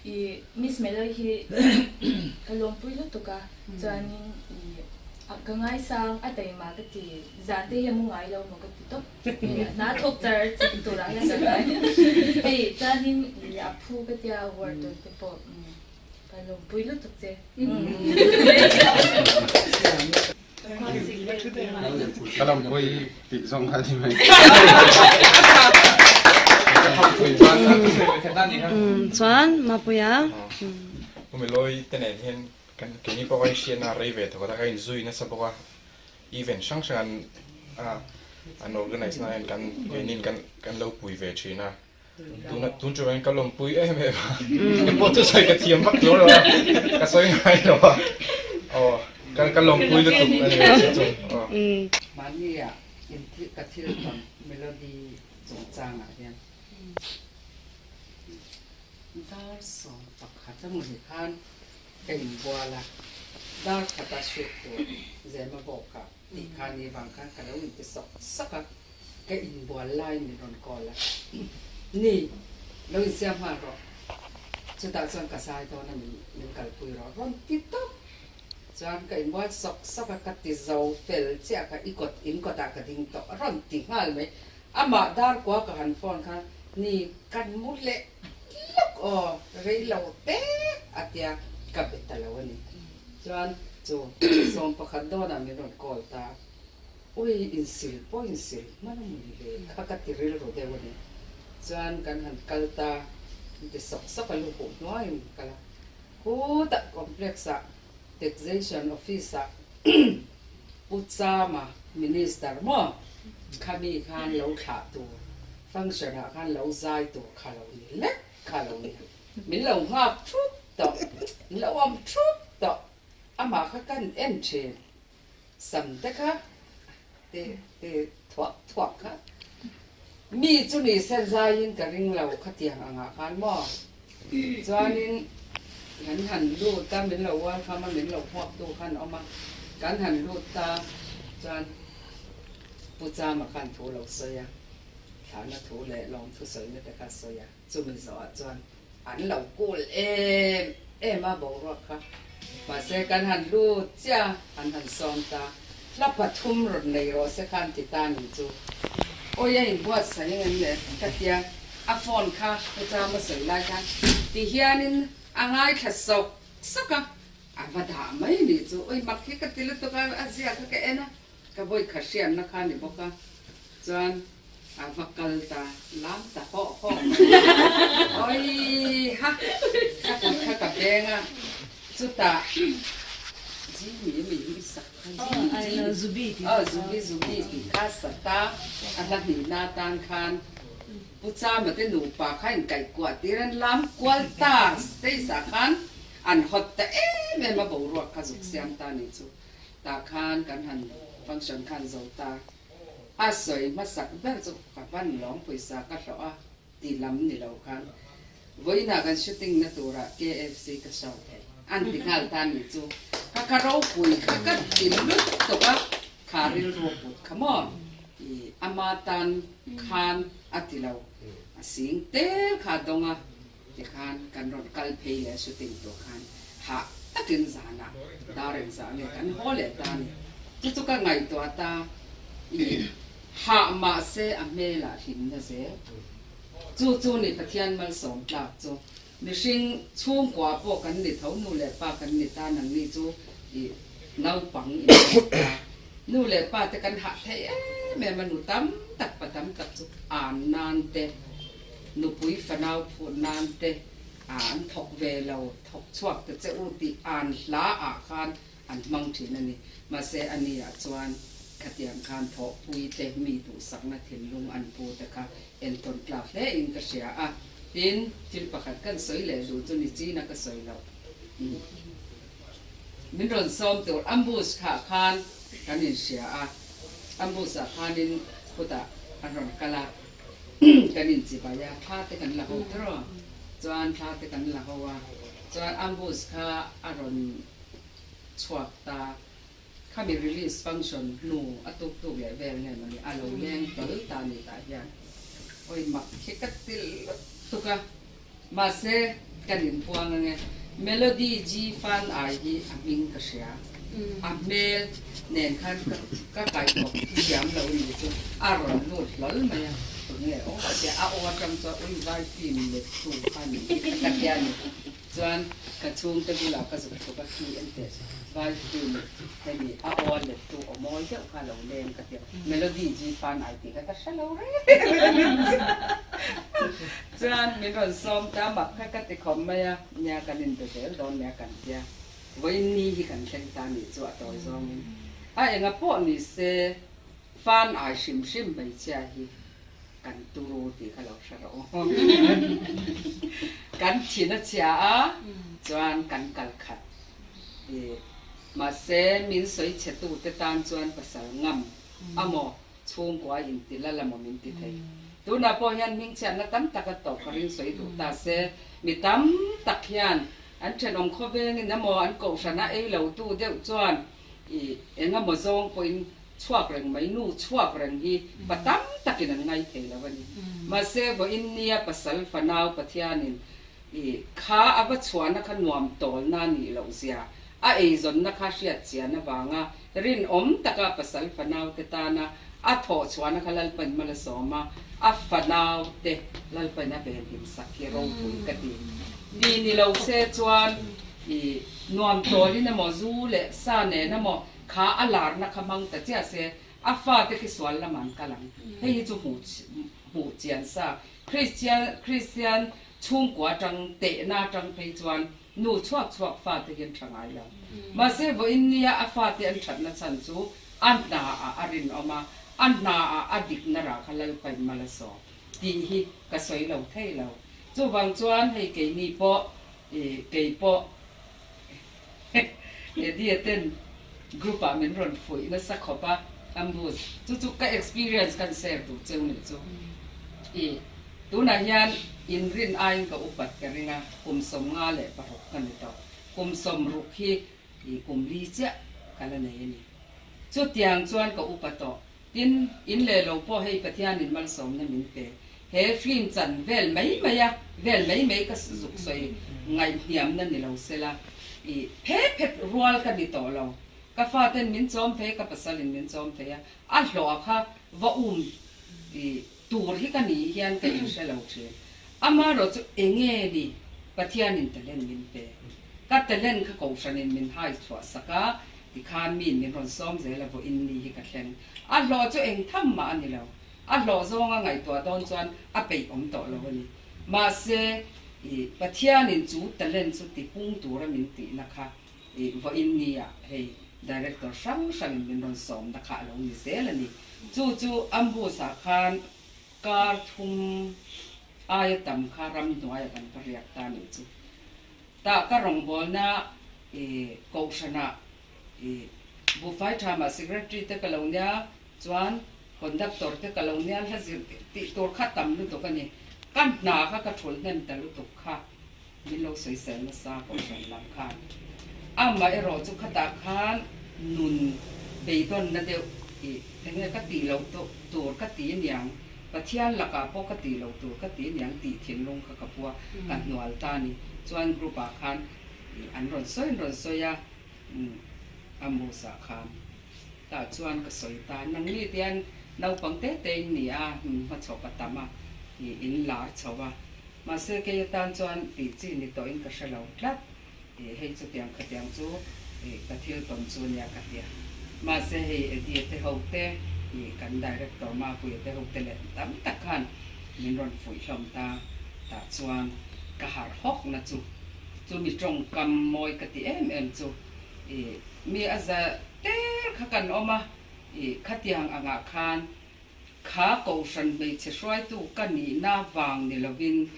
Speaker 14: I Miss Meloy hi ka lawmpui lutuk a, chuanin i ka ngaisang a taima ka ti, zan te hi a mu ngai lo maw ka ti tawp, hna thawk char char turah hian ka ngai hei chuanin i a phu ka tia award dawn te pawh ka lawmpui lutuk che.
Speaker 15: Ka lawmpui tih zawng kha ni mai.
Speaker 2: Chuan Mapuia.
Speaker 15: Pu Milawi te nen hian kan keini pawh kan inhriatna a rei ve tawh a, kan inzui nasa bawk a, event hrang hrang an an organise na hian kan keini in kan lo pui ve thin a. Tuna tun chu ka lawmpui em em a, engpawh chu sawi ka thiam vak lo a, ka sawi ngai lo a, aw ka ka lawmpui lutuk a ni chu chu aw.
Speaker 12: Mahni ah in ka thil tawn melody chungchangah hian dar 11 a mawni khan ka inbual a, dar khata shoot tur Zema bawkah tih khan ni vang khan ka lo inti sawk sawk a. Ka inbual laiin min rawn call a, Ni, lo insiam nghal rawh, chutah chuan ka zai dawn a min kalpui rawh rawn ti tawp. Chuan ka inbual sawk sawk a, ka ti zo fel chiah kha i kawt in kawtah ka ding tawh a rawn ti nghal mai. Amah dar kua ka han phone khan, Ni, kan mu leh lawk aw, rei lo te a tia ka be ta lo a ni. Chuan. Chu 11 dawnah min rawn call ta. Ui insil pawh insil hman a mawni le kha ka ti rilru deuh a ni. Chuan kan han kal ta ti sawk sawk a lu huh hnuaiin kal a. Khutah complex ah taxation office ah Pu Chama minister maw khami khan lo thlah tur function ah khan lo zai tur kha lo ni lek kha lo ni. Min lo nghak thup tawh, min lo awm thup tawh amah kha kan en thin. Sam te kha ti ti thuak thuak kha mi chu ni sen zaiin ka ring lo khatiang angah khan maw chuanin kan han lut a min lo welcome a min lo hmuak tu khan awm a kan han lut ta chuan Pu Chama khan thu lo sawi a thlahna thu leh lawmthu sawina te kha sawi a. Chumi zawhah chuan an lo kul em em a boruak kha. Mahse kan han lut chiah a, an han sawm ta. Hla pathum rawn nei rawh se khan ti ta ni chu. Awi a inbuatsaih ang em le ka tia, a phone kha Pu Chama sawi lai khan ti hianin a ngaithla sawk sawk a, a va dah mai ni chu. Awi mak hi ka ti lutuk a, a zia kha ka en a, Ka vawi khat hriatna kha ni bawk a, chuan a va kal ta lam ta hawh hawh mai. Awi ha! Ka kut kha ka beng a, chutah Jimmy a mi hi i sak kha, Jimmy Jimmy, aw Zubi Zubi tih kha sa ta, a hla hnihna atan khan Pu Chama te nupa kha inkaihkuah tir an lam kual ta stage ah khan an hawt ta em em a, boruak kha zuk siam ta ni chu. Tah khan kan han function khan zo ta. A sawi hmasak ber chu ka hman lawm pawisa ka hlawh a ti lam ni lo khan vawiinah kan shooting na turah KFC ka show thei an ti nghal ta ni chu ka ka ropui kha ka ti lut tawk a kha rilru put kha maw i ama tan khan a ti lo a sing tel kha dawng a. Tikhan kan rawn kal phei leh shooting tur khan hah takin zanah dar engzah nge kan haw leh ta a ni. Chu chu ka ngaihtuah ta i hah mahse a hmelah hlimna zel. Chu chu ni Pathian malsawm tlak chu. Mihring chhungkua pawh kan ni tho nu leh pa kan ni ta nangni chu i naupang in ni ta. Nu leh pa te kan hah thei em em a nu tam tak pa tam tak chu an nan te Nupui fanau phut nan te an thawk ve lo, thawk chhuak ta che u tih an hla ah khan an hmang thin a ni. Mahse a ni ah chuan khatiang khan thawhpui te mi duhsakna thinlung an pu te kha entawn tlak hle in ka hria a. Tin, thil pakhat kan sawi leh duh chu ni china ka sawi loh. Min rawn sawm tur ambush kha khan kan inhria a, ambush ah khanin khutah an rawn kal a. Kan inchibai a, thla te kan la ho tawrh a, chuan thla te kan la ho a, chuan ambush kha a rawn chhuak ta, khami release function hnu a tuk tuk leh vel nge mawni a lo leng hlawl ta ni tah hian awi mak khi ka ti lutuk a, mahse kan inpuang ange Melody G Fan Ai hi a hming ka hria, a hmel nen khan ka kaihthawk thiam lo ni chu a rawn lut hlawl mai a, tunge aw a tia a aw atang chuan ui vai film let tu kha ni hi ka tia ni. Chuan ka chhungte bulah ka zuk chhuk a khi en teh vai film hemi a aw let tu aw mawi deuh kha lo leng ka tia Melody G Fan ai tih kha ka hre lo reng reng chuan min rawn sawm ta mak kha ka ti khawp mai a nia kan inbe zel dawn nia kan tia vawiin ni hi kan thleng ta nih chu a tawi zawngin a enga pawh ni se Fan ai hrim hrim hmeichhia hi kan turu tih kha lo hre rawh u. Kan thin a chhia a, chuan kan kal khat. I mahse min sawi chhe tu te tan chuan pasal ngam amaw chhungkua in ti lal amaw min ti thei. Tunah pawh hian hmingchhiatna tam tak a tawp ka ring sawi duh ta se, mi tam tak hian an thenawm khawvengin amaw an kohhran a ei lo tu deuh chuan i engemaw zawng pawhin chhuak reng mai, nu chhuak reng hi pa tam takin an ngai thei lo a ni. Mahse, vawiin nia pasal fanau Pathianin i kha a va chhuahna kha nuam tawlna a nih loh zia, a eizawnna kha hriat chian avanga rinawm taka pasal fanau te tana a thawh chhuahna kha Lalpain mal a sawm a, a fanau te Lalpain a venhim sak hi ropui ka ti. Ni ni lo se chuan. I nuam tawlin emaw, zu leh sa nen emaw kha a larna kha hmang ta chiah se, a fate khi sual lamah an kal ang. Hei hi chu hmuh hmuh chian sa. Kristian Kristian chhungkua atang tehna atang phei chuan nu chhuak chhuak fate hi an tha ngai lo. Mahse vawiin nia a fate an thatna chhan chu a hna ah a rinawm a, a hna ah a dikna rah kha Lalpain mal a sawm tih hi ka sawi lo thei lo. Chuvang chuan hei keini pawh I kei pawh Eddie ten group ah min rawn fuih nasa khawp a, ambush chu chu ka experience kan share duh cheu nih chu. I tunah hian inrin aiin ka upat ka ring a, kum 56 ka ni tawh, kum 60 hi i kum li chiah ka la nei a ni. Chutiang chuan ka upa tawh. Tin, in leh lo pawh hei Pathianin malsawmna min pe. He film chan vel mai mai a, vel mai mai ka zuk sawi ngaihhniamna ni lo sela, i phe phet rual ka ni tawh lo. Ka faten min chawm thei, ka pasalin min chawm thei a, a hlawh kha va um i tur hi ka ni hian ka inhre lo thin. Amaherawh chu enge ni Pathianin talent min pe. Ka talent kha kohhranin min hai chhuah sak a, Tikhan miin min rawn sawm zel a vawiin ni hi ka thleng. A hlawh chu eng tham mah a ni lo. A hlawh zawnga ngaihtuah dawn chuan a peih awm tawh lo a ni. Mahse, i Pathianin chu talent chu tipung tura min tihna kha i vawiin ni ah hei director hrang hrangin min rawn sawmna kha a lo ni zel a ni. Chu chu Ambush ah khan kar thum aia tam kha ramhnuaiah kan va riak ta nih chu. Tah ka rawngbawlna i kohhranah i buhfai thamah secretary te ka lo nia chuan conductor te ka lo nia hla zir tih tur kha tam lutuk a ni. Ka hna kha ka thul hnem ta lutuk kha min lo sawisel nasa kohhran lam khan. Amaherawh chu khatah khan nun beidawnna deuh i enge ka tih loh tur ka ti aniang, Pathian lakah pawh ka tih loh tur ka ti aniang tih thinlung kha ka pua ka hnual ta a ni. Chuan group ah khan an rawn sawi an rawn sawi a, Amos ah khan tah chuan ka sawi ta. Nangni te hian naupang te te in ni a, hmachhawp a tam a, in lar chho a. Mahse kei atan chuan tih chi ni tawhin ka hre lo tlat. Hei chutiang khatiang chu ka thil tawn chu nia ka tia. Mahse hei Eddie te ho te, kan director Mapuia te ho te leh tam tak khan min rawn fuih hlawm ta. Tah chuan ka harh hawk na chu, chumi tawngkam mawi ka ti em em chu mi a za ter kha kan awm a, khatiang angah khan Kha Kohhran hmeichhe hruaitu ka nihna vang ni lovin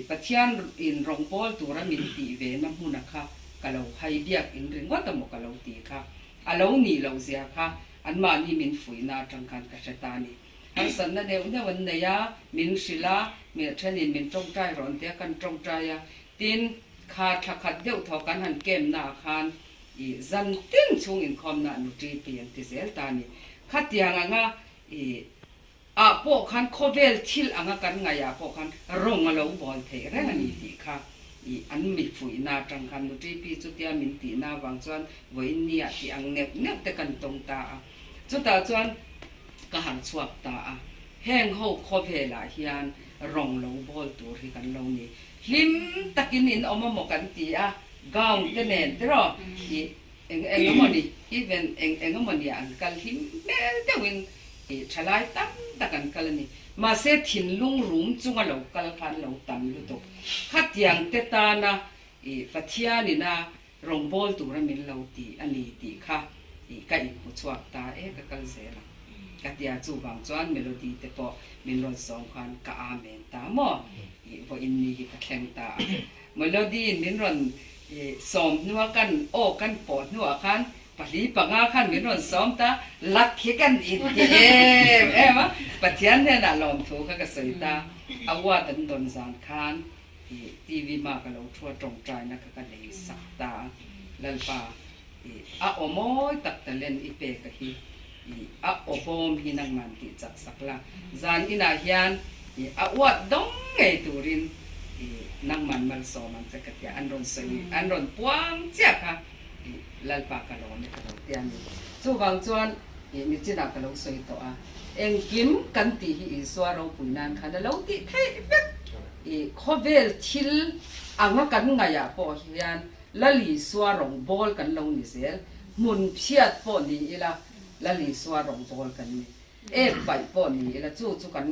Speaker 12: Pathian in rawngbâwl tura min tih ve na hmuna kha ka lo hai biak in ringawt amaw ka lo ti kha a lo nih loh zia kha anmahni min fuihna atang khan ka hre ta a ni. Harsatna neuh neuh an nei a, min hrilh a, hmelthenin min tawngtai rawh an tia kan tawngtai a, tin kha thla khat deuh thaw kan han camp naah khan I zan tin chhung inkhawmna nu TP an ti zel ta a ni. Khatiang anga i ah pawh khan khawvel thil anga kan ngaih ah pawh khan rawng a lo bawl theih reng a ni tih kha i an mi fuihna atang khan nu TP chutia min tihna avang chuan vawiin ni ah tih ang neuh neuh te kan tawng ta a. Chutah chuan ka harh chhuak ta a. Heng ho khawvel ah hian rawng lo bawl tur hi kan lo ni. Hlim takin in awm amaw kan ti a. Gown te nen tiraw i eng eng emaw ni event eng eng emaw nia an kal hlim hmel deuhin i thalai tam tak an kal a ni. Mahse thinlung rum chunga lo kal kha an lo tam lutuk. Khatiang te tana i Pathianina rawngbâwl tura min lo ti a ni tih kha i ka inhmu chhuak ta e ka kal zel ang ka tia chuvang chuan Melody te pawh min rawn sawm khan ka amen ta maw i vawiin ni hi ka thleng ta a. Melody in min rawn sawm hnua kan aw kan pawh hnuah khan pahli panga khan min rawn sawm ta, luck hi kan in ti em em a, Pathian hnenah lawmthu kha ka sawi ta, award an dawn zan khan TV hma ka lo thu a tawngtaina kha ka nei sak ta a, Lalpa a aw mawi tak talent i pek a hi a aw bawm hi nangman tih chak sak la, zan inah hian a uat dawng ngei turin nangman malsawm ang che ka tia, an rawn sawi, an rawn puang chiah kha Lalpa ka lawm e ka lo tia ni. Chuvang chuan nichinah ka lo sawi tawh a, engkim kan tih hi Isua ropui nan khan a lo tih theih vek, khawvel thil anga kan ngaihah pawh hian. Lal Isua rawngbawl kan lo ni zel. Hmun phiat pawh ni ila Lal Isua rawngbawl kan ni. Ek paih pawh ni ila chu chu kan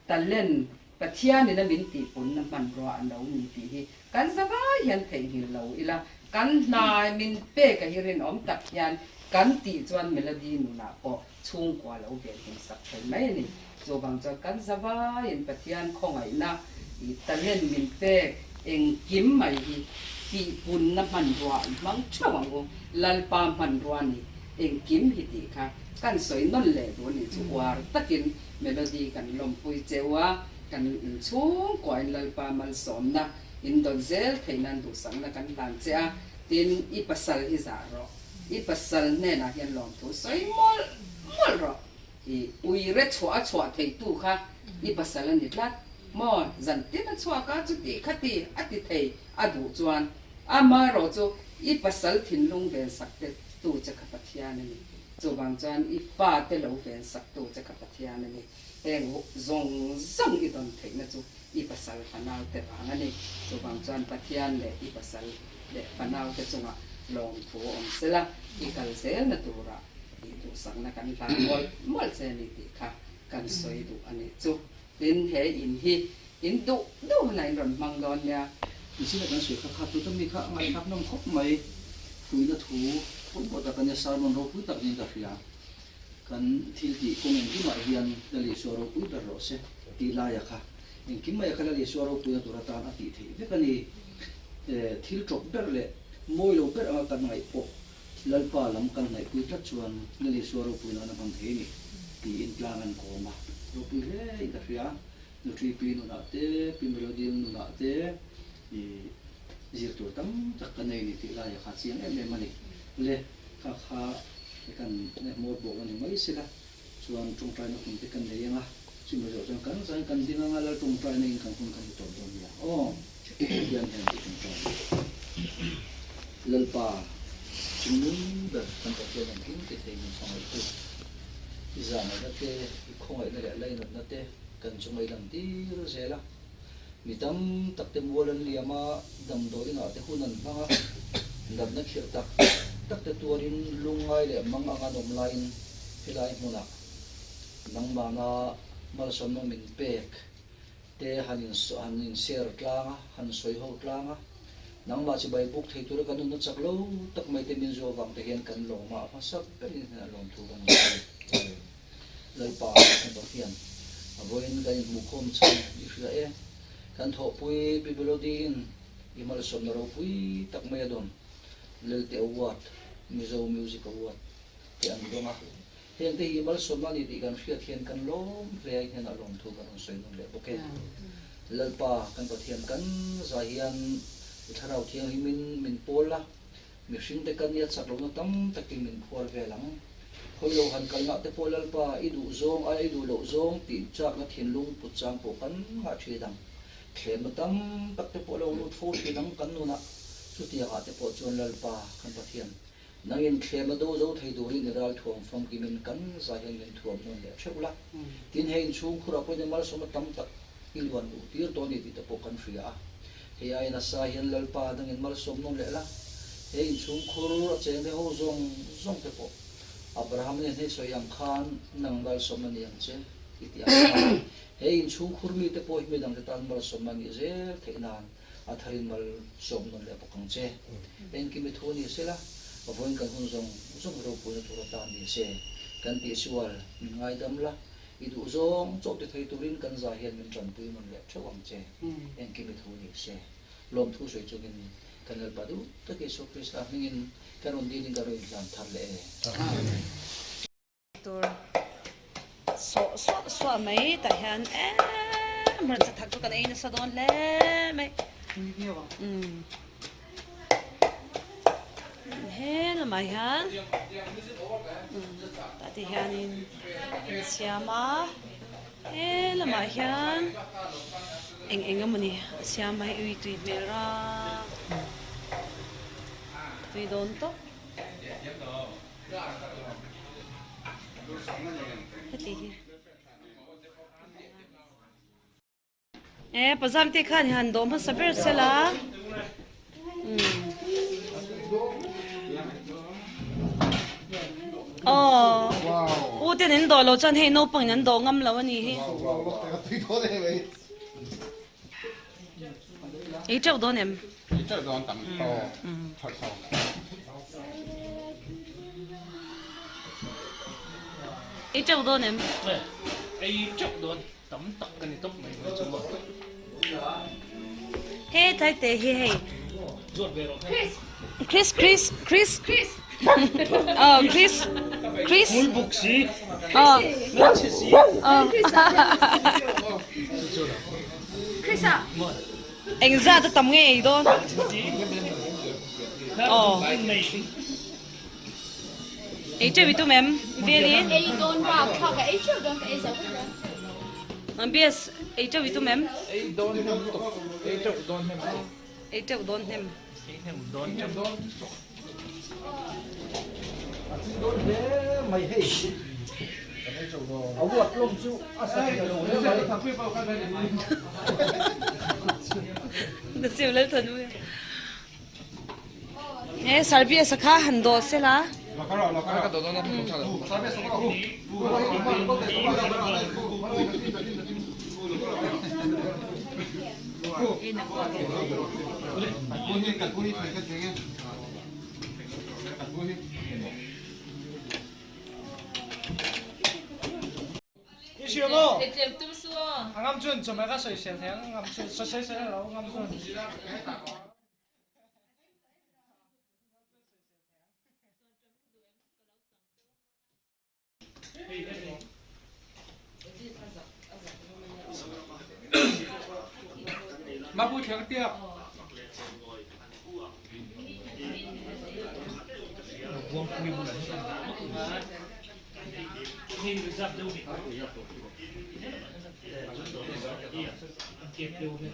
Speaker 12: talent Pathianin a min tihpunna hmanrua an lo ni tih hi kan zavai hian theihnghilh lo ila, kan hnai min pek a hi rinawm tak hian kan tih chuan Melody nunah pawh chhungkua lo venhim sak thei mai a ni. Chuvang chuan kan zavaiin Pathian khawngaihna i talent min pek engkim mai hi tihpunna hmanrua an hmang theuh ang u, Lalpa hmanrua ni engkim hi tih kha kan sawi nawn leh duh a nih chu uar takin Melody kan lawmpui cheu a, kan inchhungkuain Lalpa malsawmna in dawn zel theih nan duhsakna kan hlan che a, tin i pasal hi zah rawh, i pasal hnenah hian lawmthu sawi mawlh mawlh rawh, i ui re chhuah a chhuah theitu kha i pasal a ni tlat maw, zan tin a chhuak a chuti khati a ti thei a duh chuan amaherawhchu i pasal thinlung vensak te tu che kha Pathian a ni. Chuvang chuan i fate lo ven saktu che kha Pathian a ni. Heng zawng zawng i dawn theihna chu i pasal fanaute vang a ni. Chuvang chuan Pathian leh i pasal leh fanaute chungah lawmthu awm sela, i kal zelna turah i duhsakna kan hlan mawlh mawlh che a ni tih kha kan sawi duh a nih chu. Tin, he in hi in duh duh hunah in rawn hmang dawn nia.
Speaker 3: Misila kan sawi kha kha tu ta mi kha a ngaihthlak nawm khawp mai. Puina thu pawimawh tak a nia, sermon ropui tak niin ka hria. Kan thil tih kawng engkimah hian Lal Isua ropui ber rawh se tih laia kha engkim mai a kha Lal Isua ropuina tur atan a tih theih vek a ni. Thil tawp ber leh mawi lo ber anga kan ngaih pawh Lalpa lam kan hnaihpui tlat chuan Lal Isua ropui nan a hman thei a ni tiin tlang an kawm a, ropui hle in ka hria. Nutri pi nunah te, pi Melody nunah te i zir tur tam tak ka nei a ni tih laia kha chiang em em a ni. Le, kha kha kan hmawr bawk a ni mai sela chuan tawngtaina hun te kan nei ang a, chumi zawh chuan kan zain kan ding ang a, Lal tawngtaina in kan hun kan hi tawp dawn nia. Aw, Pathian hian i tawngtai ang. Lalpa, chungnung ber kan Pathian engkim ti thei min hmangaih tu, i zahngaihna te, i khawngaihna leh lainatna te kan chunga i lang tir zel a. Mi tam tak te mual an liam a, damdawi inah te hun an hmang a, natna khirh tak tak te tuarin lungngai leh mang anga an awm laiin helai hmunah nangmahna malsawmna min pek te han in han inshare tlang a, han sawi ho tlang a, nangmah chibai buk thei tura kan nunna chak lo tak mai te min zuah vang te hian kan lawm a, a hmasa berin hian a lawm thu kan rawn sawi. Lalpa kan Pathian, a vawiin kan inhmuhkhawm chhan i hria e. Kan thawhpui Pi Melody-in i malsawmna ropui tak mai a dawn. Lelte Award, Mizo Music Award te an dawng a. Heng te hi i malsawmna a ni tih kan hriat hian kan lawm hle a, i hnenah lawmthu kan rawn sawi nawn leh bawk e. Lalpa kan Pathian kan zai hian i Thlarau Thianghlimin min pawl la, Mihring te ka nia chak lohna tam takin min phuar vel ang. Khawi lo han kalna te pawh Lalpa i duh zawng aia i duh loh zawng tih chakna thinlung put chang pawh kan ngah thin ang. Thlemna tam tak te pawh lo lut fo thin ang kan nunah. Chutiangah te pawh chuan Lalpa kan Pathian, nangin thlemna do zo thei turin i ral thuam famkimin kan zai hian min thuam nawn leh theuh la. Tin, hei inchhungkhurah pawhin malsawmna tam tak i luan luh tir dawn ni tih te pawh kan hria a. Hei aiin nasa hian Lalpa dangin malsawm nawn leh la, he inchhungkhur a cheng te ho zawng zawng te pawh Abraham nen hei sawi ang khan nang malsawmna ni ang che i ti ang khan he inchhungkhur mi te pawh hi midang te tan malsawmna nih zel theih nan a tharin malsawm nawn leh bawk ang che. Engkim i thu ni sela, vawiin kan hun zawng zawng ropuina tur atan ni se kan tihsual min ngaidam la, I duh zawng chawp ti thei turin kan za hian min tanpui nawn leh theuh ang che. Engkim i thu ni se. Lawmthu sawi chungin kan Lalpa duh tak Isua Krista hmingin kan rawn dilin kan rawn inhlan thar leh e. Amen.
Speaker 16: Tur sawh suah suah mai tah hian em rawn chathak chu kan ei nasa dawn hle mai. Umm. He lamah hian tah te hianin an siam a he lamah hian eng eng emawni a siam a hei ui tui hmel rang tui dawn tawp heti hi. E pazam te khan han dawh hmasa ber sela umm. Aw. U ten an dawh lo chuan hei naupangin an dawh ngam lo a nih hi. Ei teuh dawn em?
Speaker 15: Ei teuh dawn tam aw tha tho.
Speaker 16: Ei teuh dawn em?
Speaker 6: Ei teuh dawn tam tak ka ni tawp mai mai chu maw.
Speaker 16: He tlai te hi hei.
Speaker 6: Zuat ve rawh.
Speaker 16: Chris Chris Chris Chris Aw Chris Chris
Speaker 6: Hmul buk si.
Speaker 16: Aw
Speaker 6: Hmelchhe si.
Speaker 16: Aw
Speaker 13: Chris a.
Speaker 16: Eng zat a tam nge ei dawn? Aw. Ei teuh i tum em? Veli?
Speaker 13: Ei dawn bak kha ka ei teuh dawn ka ei zo vek dawn.
Speaker 16: Bias ei teuh i tum em?
Speaker 8: Ei dawn hnem tuk. Ei teuh dawn hnem tuk.
Speaker 16: Ei teuh dawn hnem.
Speaker 6: Ei hnem dawn teuh.
Speaker 9: A chi dawn hle mai hei. A uat hlawm chu a sa thei lo hle mai.
Speaker 16: E Sarbia sakha han dawh se la.
Speaker 11: I hria maw? A ngam chun chawhmeh ka sawisel thei ang, a ngam chun sawisel lo, a ngam chun.
Speaker 8: Mapui thleng tiak.